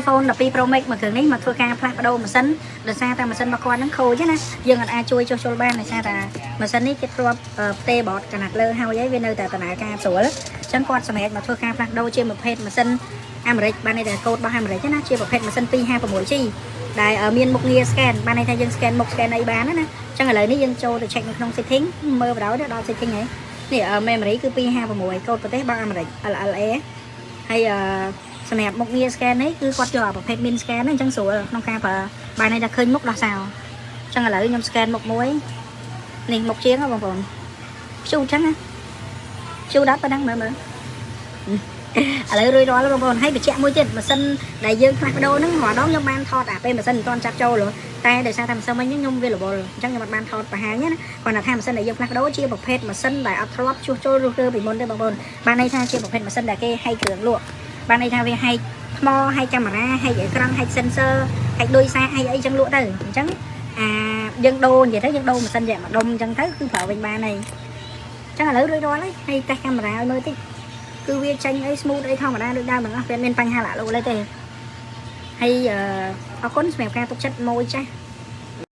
iPhone 12 Pro Max មួយគ្រឿងនេះមកធ្វើការផ្លាស់ប្ដូរម៉ាស៊ីនដោយសារតែម៉ាស៊ីនរបស់គាត់ហ្នឹងខូចណាយើងអាចជួយជួសជុលបានដោយសារតែម៉ាស៊ីននេះគេធ្លាប់ផ្ទេរបតកណាត់លើហើយហើយវានៅតែដំណើរការស្រួលអញ្ចឹងគាត់សម្រេចមកធ្វើការផ្លាស់ប្ដូរជាប្រភេទម៉ាស៊ីនអាមេរិកបានន័យថាកូដរបស់អាមេរិកណាជាប្រភេទម៉ាស៊ីន 256G ដែលមានមុខងារ scan បានន័យថាយើង scan មុខ scan អីបានណាអញ្ចឹងឥឡូវនេះយើងចូលទៅ check នៅក្នុង setting មើលបណ្ដោយដល់ setting ហើយនេះ memory គឺ256កូដប្រទេសរបស់អាមេរិក LLA ហើយអឺសម្រាប់មុខងារ scan នេះគឺគាត់យកអាប្រភេទ min scan ហ្នឹងអញ្ចឹងស្រួលក្នុងការប្រើបានន័យថាឃើញមុខដោះសោអញ្ចឹងឥឡូវខ្ញុំ scan មុខមួយនេះមុខជាងហ៎បងប្អូនព្យូអញ្ចឹងណាព្យូដល់ប៉ុណ្ណឹងមើលមើលឥឡូវរួចរាល់ហើយបងប្អូនហើយបញ្ជាក់មួយទៀតម៉ាស៊ីនដែលយើងផ្លាស់ប្ដូរហ្នឹងរាល់ដងខ្ញុំបានថតអាពេលម៉ាស៊ីនមិនទាន់ចាប់ចូលហ៎តែដោយសារតែម៉ាស៊ីនវិញខ្ញុំវារវល់អញ្ចឹងខ្ញុំអត់បានថតបង្ហាញណាគាត់ថាម៉ាស៊ីនដែលយើងផ្លាស់ប្ដូរជាប្រភេទម៉ាស៊ីនដែលអត់ធ្លាប់ជួសជុលរុះរើពីមុនទេបងប្អូនបានន័យថាជាប្រភេទម៉ាស៊ីនដែលគេហែកគ្រឿងលក់បានន័យថាវាហែកថ្មហែកកាមេរ៉ាហែកអេក្រង់ហែក sensor ហែកដូចសាហែកអីចឹងលក់ទៅអញ្ចឹងអាយើងដូរនិយាយទៅយើងដូរម៉ាស៊ីនយ៉ាងម្ដុំអញ្ចឹងទៅគឺប្រើវិញបានហើយអញ្ចឹងឥឡូវរួចរាល់ហើយហើយតេស្តកាមេរ៉ាឲ្យមើលតិចគឺវាចេញអី smooth អីធម្មតាដូចដើមទាំងអស់វាមានបញ្ហាលាក់លូលេទេហើយអរគុណសម្រាប់ការទុកចិត្តមួយចាស់។